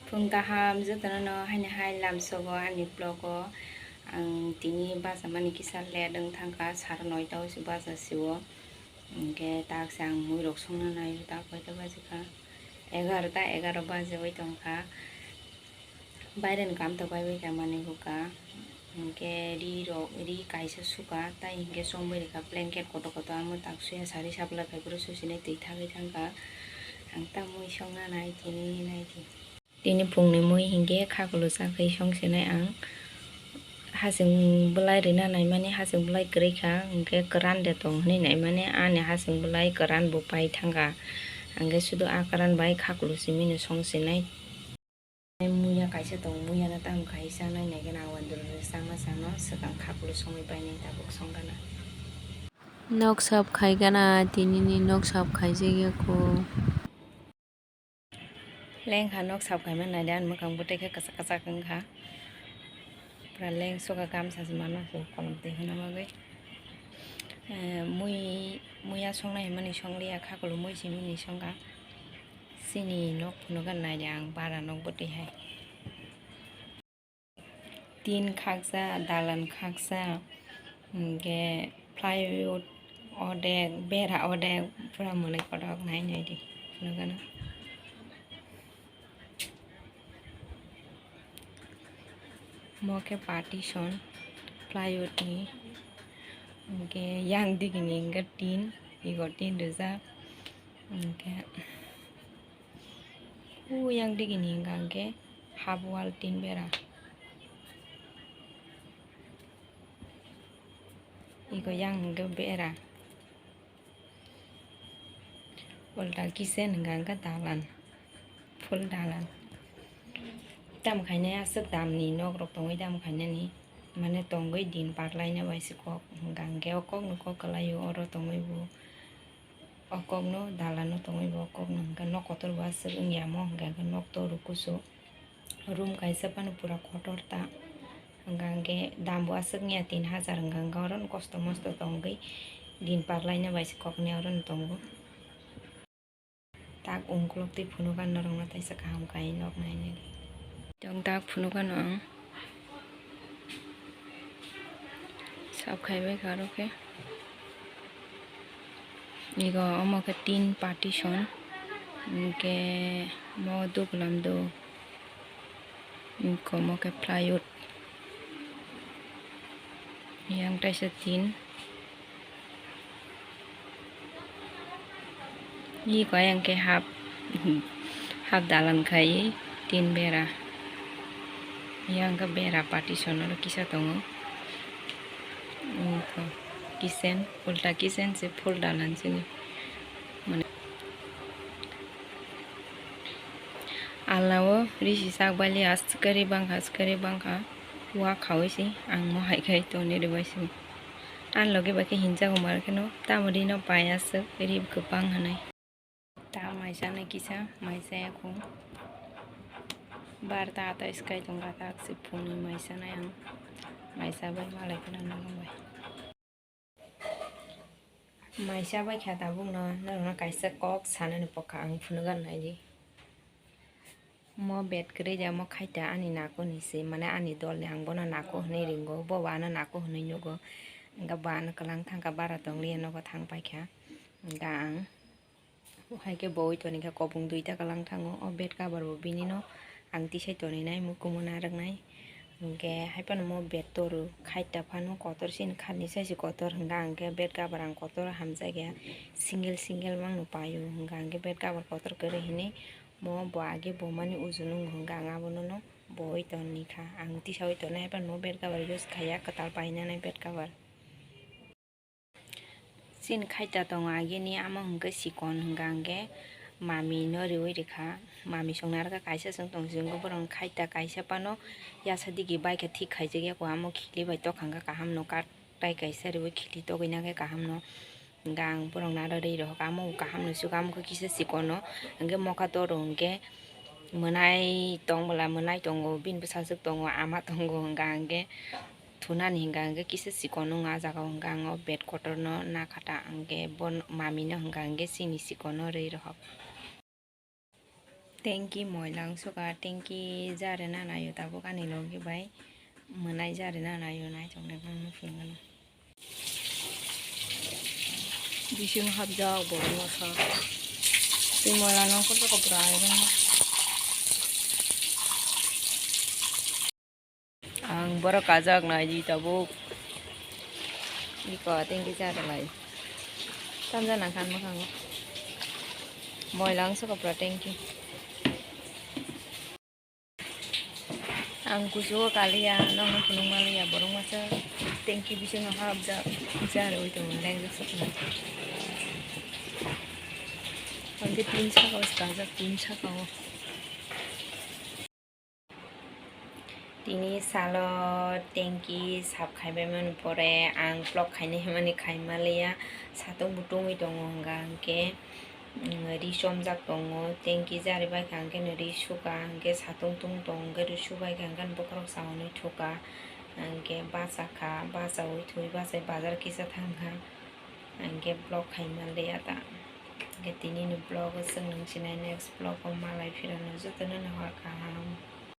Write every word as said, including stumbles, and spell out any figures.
Phung kaham jotono no haini hai lamsogo ani vlog o. Ang tini bachamani kisa late wng thangkha, sare noita o se bacha sio. Hinkhe tak se ang mui rok songna naio, tak koita baji kha? Egarota, egaro baji oi tongkha. Baireni kam tok bai bai kha manwi buka. Hinkhe ri rok, ri kaisa suka, tai hinkhe chongbai rikha blanket kotor kotor, amo tak suya sari sapla phai phuru susinai twi thagwi thangkha. Ang tak mui songna nai tini nai di. Tini phungni mui hinkhe khakulu chakri songsinai ang. Hasing bwlai rina naimani hasing bwlai kwrwi kha, hinkhe kwran de tong hwnwi naimani ani hasing bwlai kwran bo pai thangkha. Hinkhe sudu a kwran bai khakulu simino songsinai. Muya kaisa tong, muya no tamo khai chanai naikhe na, awandru no chama chano swkang khakulu songwi painai tabuk songkha na. Nok sap khai gana, tini ni nok sap khai jagya ko. Lengkha nok sap khaima naidi, ani mwkhang bwtwi khe kwchak kwchak wngkha. Pura lengsoka gamsa se mano se kolom twi hwnna bagwi. Eh, mui, muya songnai hwnmani songliya, khakulu mui simi ni songkha. Chini nok phunukha naidi ang bara nok bwtwi hai. Tin khaksa, dalan khaksa, hinkhe plywood odek, bera odek, pura mwnwi kotok nai nai di, nukgano. Mo khe partition plywood ni, hinkhe yang digini hinkhe tin, ego tin rijak, hinkhe. O yang digini hinkha hinkhe half wall tin bera. Ego yang hinkhe bera. Ulta kitchen hinkha hinkhe dalan. Full dalan. Tam khainai aswk damni nok rok tongwi tam khainani. Mane tongwi din parlaina bai se kok hinkha hinkhe o kokno kok kwlaio oro tongwi bo. O kokno dalano tongwi bo kokno hinkhe nok kotor bo aswk wngya mo hinkhe nok toru kusu. Room kaisa phano pura kotor ta. Hinkha hinkhe dam bo aswk wngya tin hajar hinkha hinkhe orono kosto mosto tongwi din parlaina bai se kokni orono tongo. Tak ungkuluk twi phunukha norokno teisa kaham khai nok nainani. Tong tak phunukha no ang. Sap khai bai kha oro khe. Ego omo khe tin partition. Hinkhe mo duglam do. Eko omo khe plywood. Yang taisa tin. Eko ayang khe half, half dalan khai tin bera. Yang khe bera partition oro kisa tongo. Eko kitchen, ulta kitchen se full dalan sini. Mane alao risi sak bali aswk kwrwi bangkha, aswk kwrwi bangkha. Wa khaui se ang mo hai khai toni rwbai se. Ani loge bai khe hinjago mar kheno, tamo rino pai aswk rib kwbang hwnwi. Ta mai chanai kisa, mai chaya kho. Bar ta atais kai tongkha, ta se phunui mai chanai ang. Mai chabai malai kheno norok bai. Mai chabai kha tabukno, norokno kaisa kok sanani pokha ang phunukgwi naidi. Mo bed kwrwi da, mo khaita ani naku ni se, mane ani dol ni, ang bono naku hwnwi ringo, bo bo ano naku hwnwi nugo. Hwnkhe bo ano kwlang thangkha, bara tongliya nogo thang paikha. Hwnkhe ang hai khe bo oi toni kha, kopung duita kwlang thango. O bed cover bo bini no ang tisai toni nai, mukumu narwk nai. Hwnkhe hai phano mo bed toru khaita phano kotor, chini khatni sai se kotor, hwnkhe ang khe bed cover ang kotor hamjak ya, single single mangno paio, hwnkhe ang khe bed cover kotor kwrwi hinwi mo bo age bo mani uju nungo, hwnkhe ang abono no bo oi toni kha, ang tisaui tonwi hai phano mo bed cover use khaiya, kwtal painani bed cover. Chini khaita tongo agini, amo hwnkhe sikon hwnkha hwnkhe mami no riui rikha. Mami songna rwkha kaisa chwng tong singkhe borok khaita kaisa phano yasa digi baikha thik khaijak ya kho, amo khili bai tokha hwnkha kaham no kat tai kaisa riui khili togwi nakhe kaham no. Hwnkha ang borok no aro ri rohorkha, amo kaham no sukha, amo khe kisa sikono hwnkhe mokha toro hwnkhe mwnai tong bwla mwnai tongo, bini bwsajwk tongo, ama tongo, hwnkha hwnkhe. Thunani hwnkha hwnkhe kisa chikon wng o, ah jaga o hwnkha ang o bed kotor no nakhata, hwnkhe bo mami no hwnkha hwnkhe chini chikon no rwi rohor. Tengki moila wngsuka, tengki jari nanaio tabuk ani logi bai mwnai jari nanaio naithok naithok nang nukphilwngano. Bising hapjak borok masa. Twi moila nang kobra kobra airung. Ang borok kajak naidi tabuk. Iko tengki jari lai. Tamjana khan mwkhango. Moila wngsuka pura tengki. Ang kuchugo kaliya, nokno phunukma liya, borok masa tengki bisingo hapjak, jari oi tongo, lengjak sokma. Hwnkhe tin saka o kajak, tin saka o. Tini salo tengki sap khaibaimani pore ang vlog khainai hwnmani khaima liya, satung bo tungwi tongo hwnka hwnkhe, mm, ri chomjak tongo, tengki jari baikha hwnkhe no ri suka, hwnkhe satung tung tongo, hwnkhe ri subaikha hwnkhe bokhorok sa hwnwi thuka, hwnkhe bachakha, bachaui thwi bachai bazar kisa thangkha, hwnkhe vlog khaima liya ta. Hwnkhe tinini vlog o chwng nung sinai, next vlog o malai phirano jotono no hor kaham.